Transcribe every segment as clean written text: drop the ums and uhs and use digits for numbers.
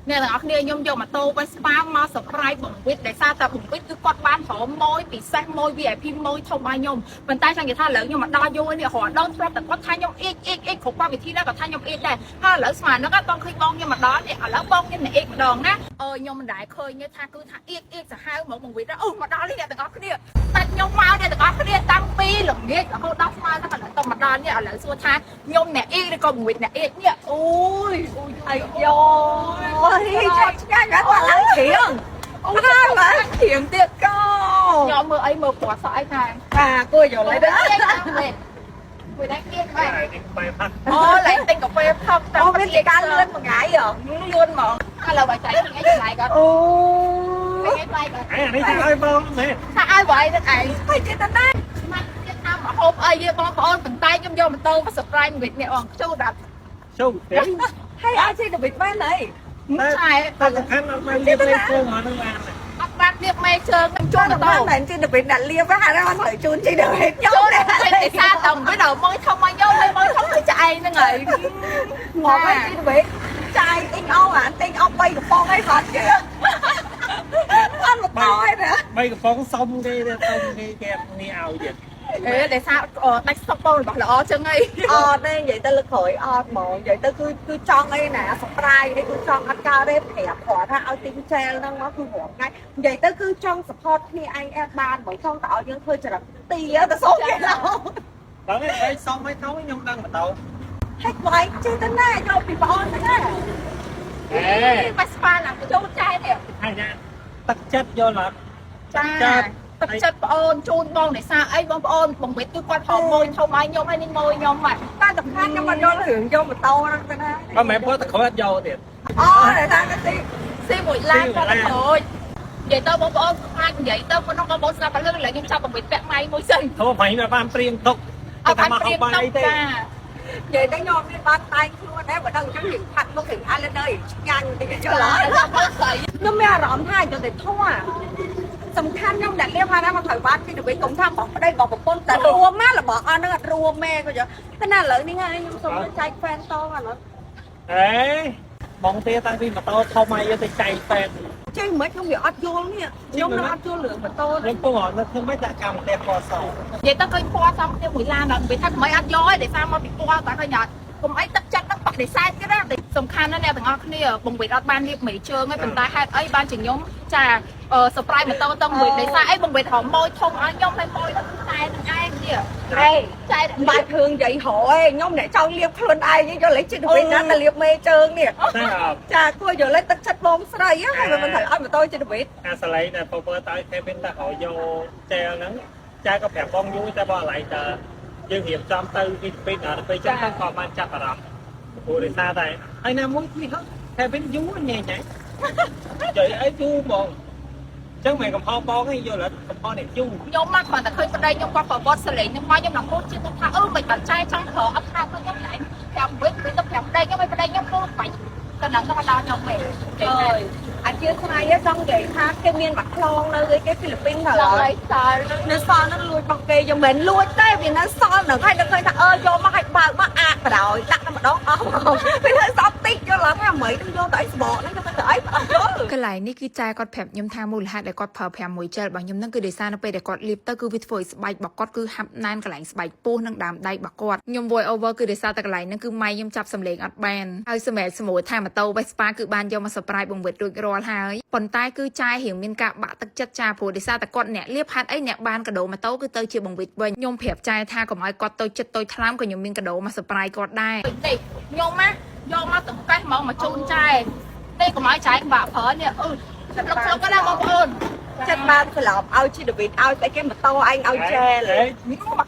អ្នកទាំងអស់គ្នាខ្ញុំយកម៉ូតូ Vespa មក surprise បងវិតដោយសារតែបងវិតគឺគាត់បានប្រម៉ួយពិសេសមួយ VIP មួយធំឲ្យខ្ញុំប៉ុន្តែចង់និយាយថាឥឡូវខ្ញុំមកដល់យូរនេះរហដងធ្លាប់តែគាត់ថាខ្ញុំអៀចអៀចអៀចគ្រប់កម្មវិធីណាក៏ថាខ្ញុំអៀចដែរហើយឥឡូវស្មានហ្នឹងអត់តឃើញបងខ្ញុំមកដល់នេះឥឡូវបងខ្ញុំអ្នកអៀចម្ដងណាអឺខ្ញុំមិនដែលឃើញទេថាគឺថាអៀចអៀចសាហាវហ្មងបងវិតអូមកដល់នេះអ្នកទាំងអស់គ្នាតែខ្ញុំមកអ្នកទាំងអស់គ្នាតាំងពីល្ងាចរហូតដល់ស្មើហ្នឹងឥឡូវតមកដល់នេះឥឡូវសួរថាខ្ញុំអ្នកអៀចឬក៏បងវិតអ្នកអៀចនេះអូយអូយ អាយ៉ូយឆាប់ឆ្ងាញ់ណាស់គាត់ឡើងជ្រៀង អូ ហើយបាទ ជ្រៀងទៀត កោ ខ្ញុំមើលអីមើលពណ៌សក់អីថា បាទគួរយល់ហើយដែរ មួយដែរគៀនបែ បែបបែបផាត់ អូឡើងទិញកាហ្វេផឹក អូមានជាការលឿនមួយថ្ងៃហ៎ លឿនហ្មងឥឡូវបើចៃថ្ងៃចម្លែកអត់ អូ ថ្ងៃចម្លែកអត់ អានេះថាឲ្យបងមែន ថាឲ្យໄວនឹងឯង ហើយចេះតែណា ស្មាត់ទៀតតាមមហូបអីទេបងប្អូនប៉ុន្តែខ្ញុំយកម៉ូតូមក surprise មួយនេះបងខ្ជូតអត់ ជុំទេ ហើយឲ្យចេះតែវិតមែនហើយ ឆែ តែសំខាន់អត់បានលៀបលេខជើងហ្នឹងបាន អត់បានលៀបមេជើងខ្ញុំជួនម៉ូតូ មែនចេះតែវិតអ្នកលៀបហ្នឹងអត់ត្រូវជូនចេះតែវិតខ្ញុំ ជួន ដែរ តែឯសារតែមិនដល់មកធំមកយកហើយមកធំគឺចែងហ្នឹងហើយ មកហើយចេះតែវិតចាយទិញអស់អាទិញអស់3កំប៉ុងហើយគាត់ជឿអត់មកតហើយណា បីកំប៉ុងសុំគេទៅសុំគេគេនេះឲ្យទៀត អេដោយសារដាច់ស្តុកបងរបស់ល្អចឹងហី អត់ទេនិយាយទៅលើកក្រោយអត់ហ្មងនិយាយទៅគឺគឺចង់អីណា surprise អីគឺចង់អត់កើតទេប្រាប់គាត់ថាឲ្យទិញចែលហ្នឹងមកគឺរាល់ថ្ងៃនិយាយទៅគឺចង់ support គ្នាឯងអត់បានហ្មងចង់តែឲ្យយើងធ្វើចរិតទាទៅសុំគេឡោ ដល់នេះបីសុំឲ្យទៅខ្ញុំដឹងម៉ូតូ ហេតុវាយចេះទៅណាយកពីបងអូនទៅណា អេ បាស្ប៉ាណាចូលចែនេះ ថាញ៉ាទឹកចិត្តយល់អត់ ចាទឹកចិត្តបងអូនជូនបងដោយសារអីបងប្អូនបងវិតគឺគាត់ផងមួយធំឲ្យខ្ញុំហើយនេះមួយខ្ញុំហ่ะ តែសំខាន់ខ្ញុំអត់យល់រឿងយកម៉ូតូហ្នឹងទៅណា បើមិនពោះតក្រោយអត់យកទៀត អូតែថាគេទី ស៊ីមួយឡានគាត់ទៅក្រួយនិយាយទៅបងប្អូនខ្លាចនិយាយទៅក្នុងបងប្អូនស្ដាប់ទៅលើខ្ញុំចាប់បងវិតពាក់ម៉ៃមួយសិន ធ្វើប្រហែលបានព្រៀងទុក អត់បានព្រៀងតុកចា និយាយទៅខ្ញុំមានបានតែងខ្លួនដែរបើដឹងអញ្ចឹងយើងផាត់មុខរៀងអាលនៅឆ្ងាញ់តិចយល់ ចា ហើយ បងស្រី ខ្ញុំមានអារម្មណ៍ថាយកតែធွာសំខាន់ខ្ញុំអ្នកលៀបថាណាមកត្រូវបានពីទៅវិញកុំថាបងប្តីបងប្រពន្ធតែរួមណារបស់អស់ហ្នឹងអត់រួមទេក៏យល់តែណាឥឡូវនេះហើយខ្ញុំសូមចែក fan តងឥឡូវ អេបងទាតាំងពីម៉ូតូធំឲ្យទៅចែកហ្វេន ចេះមិនខ្ញុំវាអត់យល់នេះខ្ញុំនឹងអត់យល់រឿងម៉ូតូ ខ្ញុំពងអត់នៅធ្វើម៉េចដាក់កម្មផ្ទះពណ៌ស និយាយទៅឃើញពណ៌សំគ្នាមួយឡានដល់វិតថាកុំអីអត់យកទេដោយសារមកពីពណ៌តែឃើញអត់កុំអីទឹកចិត្តហ្នឹងបដិសេធទៀតណាសំខាន់ណាស់អ្នកទាំងអស់គ្នាបងវិតអត់បានលៀបមេជើងទេប៉ុន្តែហេតុអីបានជាខ្ញុំចា surprise ម៉ូតូទៅមួយដោយសារអីបងវិតរមម៉ួយធំឲ្យខ្ញុំហើយម៉ួយទៅតែនឹងឯងនេះ អេ ចែក មិនបាច់រឿងនិយាយរឯងខ្ញុំអ្នកចង់លៀបខ្លួនឯងយល់លេចចិត្តវិញណាតែលៀបមេជើងនេះ តែ ចាគួរយល់លេចទឹកចិត្តបងស្រីហើយមិនត្រូវឲ្យម៉ូតូចិត្តវិញ អាសលៃដែលពពតឲ្យ Kevin តែរយកចែលហ្នឹងចែក៏ប្រាប់បងយូរតែបងឡៃតើយើងរៀបចំទៅពីពេលដល់ពេលចឹងទៅក៏បានចាប់អារម្មណ៍ព្រោះដោយសារតែហើយណាមួយពីហ៎ Kevin យូរញ៉ៃញ៉ៃនិយាយអីយូរហ្មងចឹងមិនកំហុសបងឯងយល់អត់កំហុសនេះយូរ ខ្ញុំមកគ្រាន់តែឃើញប្តីខ្ញុំគាត់ប្រវត្តិសលេងខ្ញុំមកខ្ញុំឡើងគូជាតិថាអឺមិនបានចែចង់ប្រើអត់ថាឃើញខ្ញុំឡើងប្រាំវិញវិញទៅប្រាំប្តីខ្ញុំឲ្យប្តីខ្ញុំគូបាញ់ទៅនឹងទៅដល់ខ្ញុំវិញ អើយអធិស្ឋានចង់និយាយថាគេមានបាក់ខ្លងនៅគេហ្វីលីពីនទៅ ដល់ហើយសល់ នៅសល់ហ្នឹងលួចរបស់គេយើងមិនមែនលួចទេវានៅសល់ហ្នឹងហើយដល់ឃើញថាអើយកមកឲ្យបើកមកអាកបដ ாய் ដាក់តែម្ដងអស់ហ្មងវានៅសល់តិចយល់ឡើងថាមិនហ្នឹងយកទៅអីសបកហ្នឹងទៅទៅអីអត់យល់ កន្លែងនេះគឺចែគាត់ប្រាប់ខ្ញុំថាមូលហេតុដែលគាត់ប្រើប្រាំមួយជែលរបស់ខ្ញុំហ្នឹងគឺដោយសារនៅពេលដែលគាត់លាបទៅគឺវាធ្វើឲ្យស្បែករបស់គាត់គឺហាប់ណែនកន្លែងស្បែកពោះនិងដើមដៃរបស់គាត់ខ្ញុំ voice over គឺដោយសារតែកន្លែងហ្នឹងគឺម៉ៃខ្ញុំចាប់សំឡេងអត់បានហើយសម្រាប់ស្រួលថាម៉ូតូ Vespa គឺបានយកមក surprise បងវិតរួចរាល់ហើយប៉ុន្តែគឺចែរៀងមានការបាក់ទឹកចិត្តចាព្រោះដោយសារតែគាត់អ្នកលាបហេតុអីអ្នកបានកាដូម៉ូតូគឺទៅជាបងវិតវិញខ្ញុំប្រាប់ចែថាកុំឲ្យគាត់ទៅចិត្តទៅថ្លើមក៏ខ្ញុំមានកាដូមក surprise គាត់ដែរ វិញទេខ្ញុំណាយកមកតង្កេះហ្មងមកជូនចែនេះកុំឲ្យចែបាក់ប្រើនេះអឺលុកលុកណាបងប្អូន ចិត្តបានស្លាប់ឲ្យជីដវីតឲ្យតែគេម៉ូតូឯងឲ្យចែល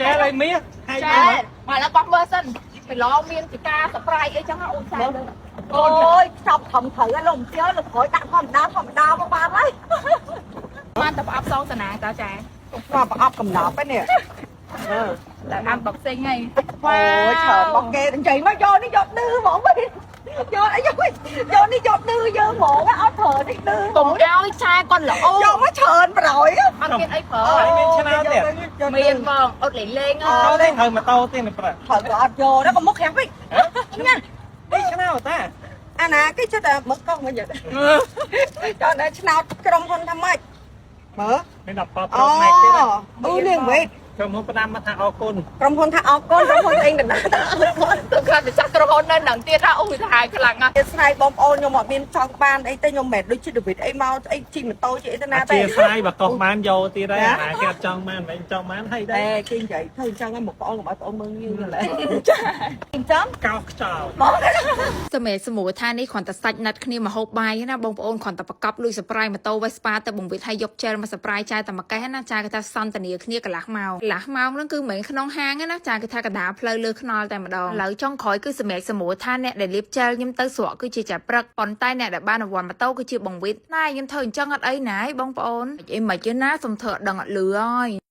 ចែលឲ្យមាសហើយ ចែមកឥឡូវបោះមើលសិនពីឡមានជាការ surprise អីចឹងអូនចែ អូយចប់ធំត្រូវហើយលោកជឿលោកក្រោយដាក់ធម្មតាធម្មតាមកបានហើយ បានតែប្រអប់សងសនាតើចែ មកប្រអប់កំណប់ហ្នឹងនេះ តែអានបកសេងហើយ អូយច្រើនរបស់គេនិយាយមកយកនេះយកឌឺហ្មងវិញយកអីយកយកនេះយកឌឺយើងហ្មងអត់ប្រើនេះឌឺ កុំឲ្យចែគាត់ល្អ យកមកច្រើនប្រយ អត់មានអីប្រើ មានឆ្នាំទៀត មានបងអត់លេងលេង ចូលទេត្រូវម៉ូតូទេមិនប្រើ ប្រើក៏អត់យកដែរក៏មុខខាងវិញ នេះឆ្នាំតា អាណាគេចិត្តតែមើលកង់មកយកចង់ដល់ឆ្នោតក្រុមហ៊ុនថាម៉េចមើល មានដល់ប៉ប្ អូ រូម៉ែកទៀតណា អឺនេះវិញ ក្រុមហ៊ុនផ្ដាំមកថាអរគុណ ក្រុមហ៊ុនថាអរគុណក្រុមហ៊ុនអេងដណ្ដាថាអរគុណ ទៅខ្លាចម្ចាស់ក្រុមហ៊ុននៅនឹងទៀតថាអូយសាហាវខ្លាំងណាស់ ជាស្រ័យបងប្អូនខ្ញុំអត់មានចង់បានអីទេខ្ញុំមិនមែនដូចជាដេវីតអីមកអីជិះម៉ូតូជិះអីទៅណា អ ទេ ធិស្ឋានបើកោះបានយកទៀតហើយអាគេអត់ចង់បានមិនចង់បានហើយ តែ ដែរ គេនិយាយធ្វើអញ្ចឹងឲ្យមកបងប្អូនកុំឲ្យបងប្អូនមើលងាយឡើយចាអញ្ចឹង កោសខ្យល់ មក សម្រាប់សម្រួលថានេះគ្រាន់តែសាច់ណាត់គ្នាមកហូបបាយណាបងប្អូនគ្រាន់តែប្រកបលុយ surprise ម៉ូតូ Vespa ទៅបង្វិតឲ្យយកជែលមក surprise ចាយតែមួយកេះណាចាគេថាសន្តានាគ្នាកន្លះម៉ោងកន្លះម៉ោងហ្នឹងគឺមិនមែនក្នុងហាងទេណាចាគេថាកណ្ដាលផ្លូវលើថ្នល់តែម្ដងឥឡូវចុងក្រោយគឺសម្រាប់សម្រួលថាអ្នកដែលលាបជែលខ្ញុំទៅស្រកគឺជាចាព្រឹកប៉ុន្តែអ្នកដែលបានរង្វាន់ម៉ូតូគឺជាបង្វិតណាខ្ញុំធ្វើអញ្ចឹងអត់អីណាបងប្អូនអីមិនទេណាសុំធ្វើអត់ដឹងអត់លឺហើយ។